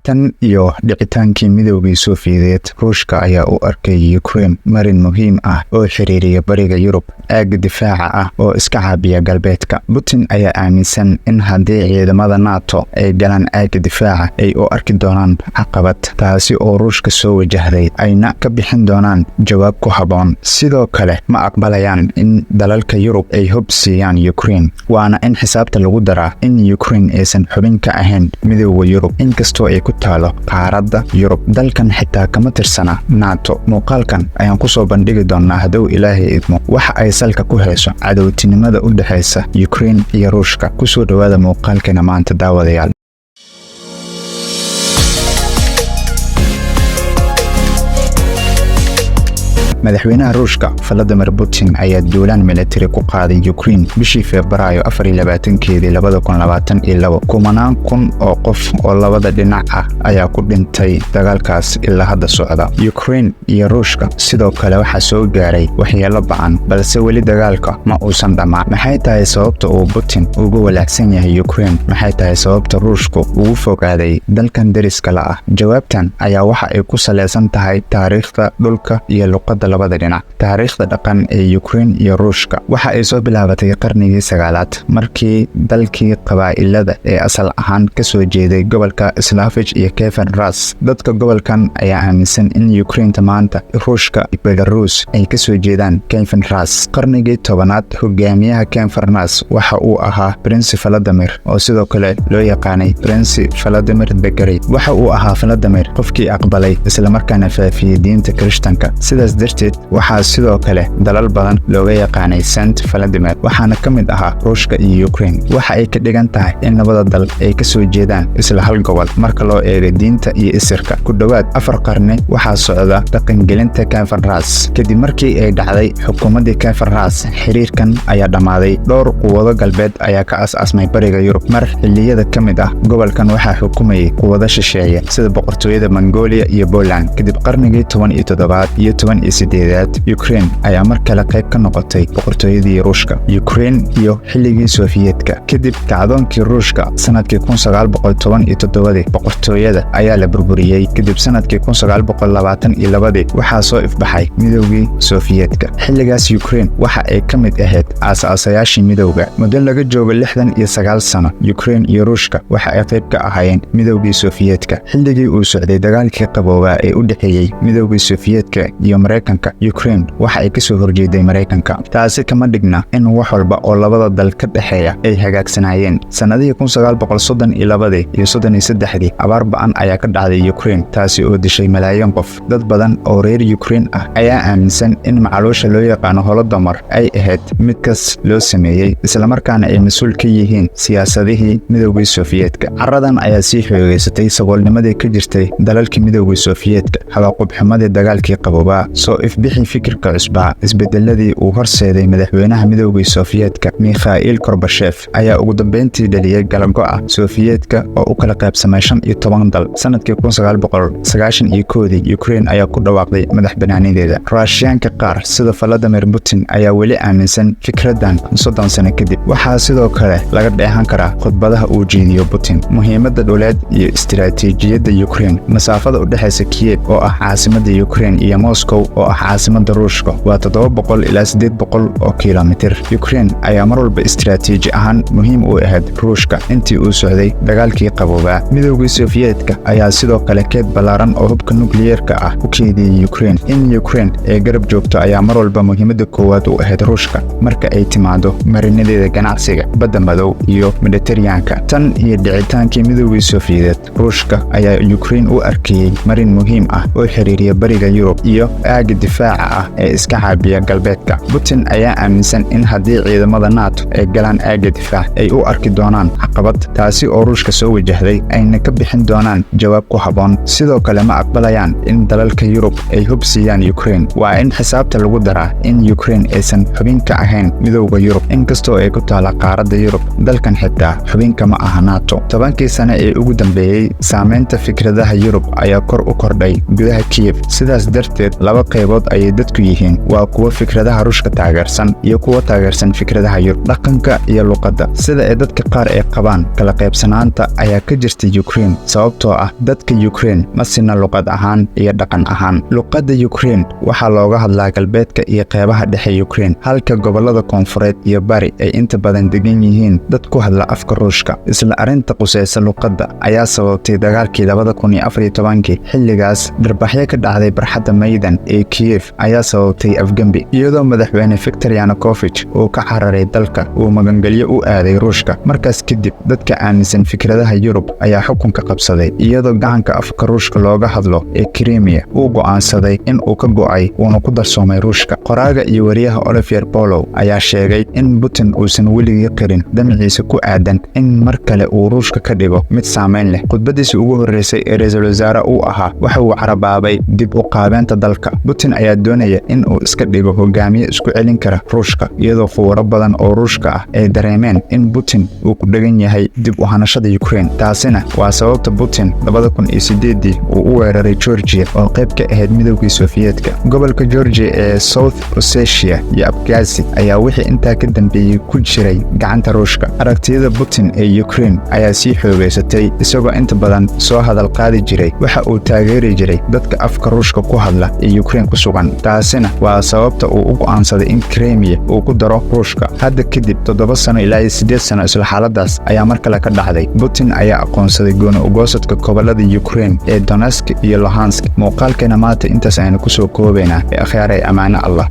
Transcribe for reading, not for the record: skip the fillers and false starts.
Tan iyo dhicitaankii Midowgii Sofiyeed, Ruushka ayaa u arkay Ukraine marin muhiim ah oo xiriiriya Bariga Yurub, aagga difaaca ah oo iska caabiya Galbeedka. Putin ayaa aaminsan in haddii ciidamada NATO ay galaan aagga difaaca, ay u arki doonaan caqabad, taasi oo Ruushka soo wajahday, ayna ka bixin doonaan jawaab ku habboon. Sidoo kale ma aqbalayaan in dalalka Yurub ay hub siiyaan Ukraine, waana in xisaabta lagu daraa in Ukraine aysan xubin ka ahayn Midowga Yurub, inkastoo ay ku taalo qaaradda Yurub. Dalkan xitaa kama tirsana NATO. Muuqaalkan ayaan kusoo bandhigi doonaa, hadduu Ilaahay idmo, waxa ay salka ku hayso cadowtinimada u dhexaysa Ukraine iyo Ruushka. Kusoo dhowaada muuqaalkeena maanta, daawadayaal. Madaxweynaha Ruushka Vladimir Putin ayaa duulaan militari ku qaaday Ukraine bishii Febraayo 24-keedii 2022. Kumanaan kun oo qof oo labada dhinac ah ayaa ku dhintay dagaalkaas ilaa hadda socda. Ukraine iyo Ruushka sidoo kale waxaa soo gaaray waxyeelo ba'an, balse weli dagaalka ma uusan dhammaan. Maxay tahay sababta uu Putin ugu walaacsan yahay Ukraine? Maxay tahay sababta Ruushku ugu fogaaday dalkan deriska la ah? Jawaabtan ayaa waxa ay ku saleysan tahay taariikhda, dhulka iyo luqadda labada dhinac. Taariikhda dhaqan ee Ukraine iyo Ruushka waxa ay soo bilaabatay qarnigii 9aad, markii dalkii qabaa'ilada ee asal ahaan ka soo jeeday gobolka Slavich iyo Kievan Rus. Dadka gobolkan ayaa aaminsan in Ukraine maanta, Ruushka iyo Belarus ay ka soo jeedaan Kievan Rus. Qarnigii 10aad, hogaamiyaha Kievan Rus waxa uu ahaa Prince Vladimir, oo sidoo kale loo yaqaanay Prince Vladimir the Great. Waxa uu ahaa Vladimir qofkii aqbalay islamarkaana faafiyey diinta Kirishtanka. Sidaas darteed waxaa sidoo kale dalal badan looga yaqaanay Saint Vladimir, waxaana ka mid ahaa Ruushka iyo Ukraine. Waxa ay ka dhigan tahay in labada dal ay ka soo jeedaan isla hal gobol marka loo eego diinta iyo isirka. Ku dhowaad 4 qarni waxaa socda dhaqangelinta Kievan Rus. Kadib markii ay dhacday xukuumaddii Kievan Rus, xiriirkan ayaa dhammaaday. Dhowr quwado galbeed ayaa ka aas-aasmay Bariga Yurub. Mar xilliyada ka mid ah gobolkan waxaa xukumayay quwado shisheeye sida boqortooyada Mongolia iyo Poland. Kadib qarnigii 17aad iyo 18aad, Ukraine ayaa mar kale qayb ka noqotay boqortooyadii Ruushka. Ukraine iyo xilligii Sofiyeedka. Kadib kacdoonkii Ruushka sanadkii 1917-dii, boqortooyada ayaa la burburiyey. Kadib sanadkii 1922-dii waxaa soo ifbaxay Midowgii Sofiyeedka. Xilligaas Ukraine waxa ay ka mid ahayd aasaasayaashii midowga. Muddo laga joogo 69 sano, Ukraine iyo Ruushka waxa ay qayb ka ahaayeen Midowgii Sofiyeedka. Xilligii uu socday dagaalkii qaboobaa ee u dhexeeyey Midowgii Sofiyeedka iyo Maraykanka, Ukraine waxa ay ka soo horjeeday Maraykanka. Taasi kama dhigna in wax walba oo labada dal ka dhexeeya ay hagaagsanaayeen. Sannadihii 1932-dii iyo 33-dii, abaar ba'an ayaa ka dhacday Ukraine, taasi oo dishay malaayiin qof. Dad badan oo reer Ukraine ah ayaa aaminsan in macaluusha loo yaqaano Holodomor ay ahayd mid kas loo sameeyey, islamarkaana ay mas-uul ka yihiin siyaasadihii Midowgii Sofiyeedka. Caradan ayaa sii xoogeysatay saboolnimadii ka jirtay dalalkii Midowgii Sofiyeedka, habaaqubxumadii dagaalkii qaboobaa, soo ifbixii fikirka cusbaa. Isbedeladii uu horseeday madaxweynaha Midowgii Sofiyeedka Mikhail Gorbashef ayaa ugu dambeyntii dhaliyey galago'a Sofiyeedka oo u kala qaybsamay 15 dal. Sanadkii 1991-dii, Ukraine ayaa ku dhawaaqday madax banaanideeda. Raashiyaanka qaar sida Vladimir Putin ayaa weli aaminsan fikraddan 30 sano kadib. Waxaa sidoo kale laga dheehan karaa khudbadaha uu jeediyo Putin. Muhiimadda dhuleed iyo istiraatiijiyadda Ukraine. Masaafada u dhexaysa Kiev oo ah caasimadda Ukraine iyo Moscow oo ah caasimadda Ruushka waa 700 ilaa 800 oo kilomitir. Ukraine ayaa mar walba istiraatiiji ahaan muhiim u ahayd Ruushka intii uu socday dagaalkii qaboobaa. Midowgii Sofiyeedka ayaa sidoo kale keyd ballaaran oo hubka nukliyeerka ah ku keydiyey Ukraine. In Ukraine ay garab joogto ayaa mar walba muhiimadda koowaad u ahayd Ruushka marka ay timaado marinadeeda ganacsiga Badda Madow iyo Mediterraneanka. Tan iyo dhicitaankii Midowgii Sofiyeed, Ruushka ayaa Ukraine u arkayey marin muhiim ah oo xiriiriya Bariga Yurub iyo aagga difaaca ah ee iska caabiya Galbeedka. Putin ayaa aaminsan in haddii ciidamada NATO ay galaan aagga difaac, ay u arki doonaan caqabad, taasi oo Ruushka soo wajahday, ayna ka bixin doonaan jawaab ku habboon. Sidoo kale ma aqbalayaan in dalalka Yurub ay hub siiyaan Ukraine. Waa in xisaabta lagu daraa in Ukraine aysan xubin ka ahayn Midowga Yurub, inkastoo ay ku taala qaaradda Yurub. Dalkan xitaa xubinka ma aha NATO. 10-kii sane ee ugu dambeeyey, saameynta fikradaha Yurub ayaa kor u kordhay gudaha Kiev. Sidaas darteed laba qaybood qaybood ayay dadku yihiin: waa kuwa fikradaha Ruushka taageersan iyo kuwa taageersan fikradaha Yurub, dhaqanka iyo luqadda. Sida ay dadka qaar ay qabaan, kala qaybsanaanta ayaa ka jirta Ukraine, sababtoo ah dadka Ukraine ma sina luqad ahaan iyo dhaqan ahaan. Luqadda Ukraine waxaa looga hadlaa galbeedka iyo qeybaha dhexe Ukraine, halka gobollada koonfureed iyo bari ay inta badan degan yihiin dad ku hadla afka Ruushka. Isla arrinta qusaysa luqadda ayaa sababtay dagaalkii 2014-kii. Xilligaas dharbaxyo ka dhacday barxadda Maydan ee Kiyef ayaa sababtay afgembi, iyadoo madaxweyne Victor Yanukovich uu ka cararay dalka, uu magangelyo u aaday Ruushka. Markaas kadib dadka aaminsan fikradaha Yurub ayaa xukunka qabsaday, iyadoo gacanka afka Ruushka looga hadlo ee Krimiya uu go'aansaday in uu ka go'ay uuna ku darsoomay Ruushka. Qoraaga iyo wariyaha Olivier Polow ayaa sheegay in Putin uusan weligii qirin damciisa ku aadan in mar kale uu Ruushka ka dhigo mid saamayn leh. Khudbadiisa ugu horreysay ee ra-iisul wasaare uu ahaa waxa uu carabaabay dib u qaabeynta dalka. Putin ayaa doonaya in uu iska dhigo hogaamiye isku celin kara Ruushka, iyadoo khuwaro badan oo Ruushka ah ay dareemeen in Putin uu ku dhegan yahay dib u hanashada Ukraine. Taasina waa sababta Putin 2008-dii uu u weeraray Georgia oo qayb ka ahayd Midowgii Sofiyeetka. Gobolka Georgia ee South Ossetia iyo Abkhazia ayaa wixii intaa ka dambeeyey ku jiray gacanta Ruushka. Aragtiyada Putin ee Ukraine ayaa sii xoogaysatay, isagoo inta badan soo hadal qaadi jiray waxa uu taageeri jiray dadka afka Ruushka ku hadla ee Ukraine ku sugan. Taasina waa sababta uu u go'aansaday in Crimea uu ku daro Ruushka. Hadda kadib 7 sano ilaa iyo 8 sano isla xaaladaas ayaa mar kale ka dhacday. Putin ayaa aqoonsaday gooni ugoosadka gobollada Ukraine ee Donetsk iyo Luhansk. Muuqaalkeena maanta intaas aynu kusoo koobaynaa ee akhyaaray. Ammaano Allah.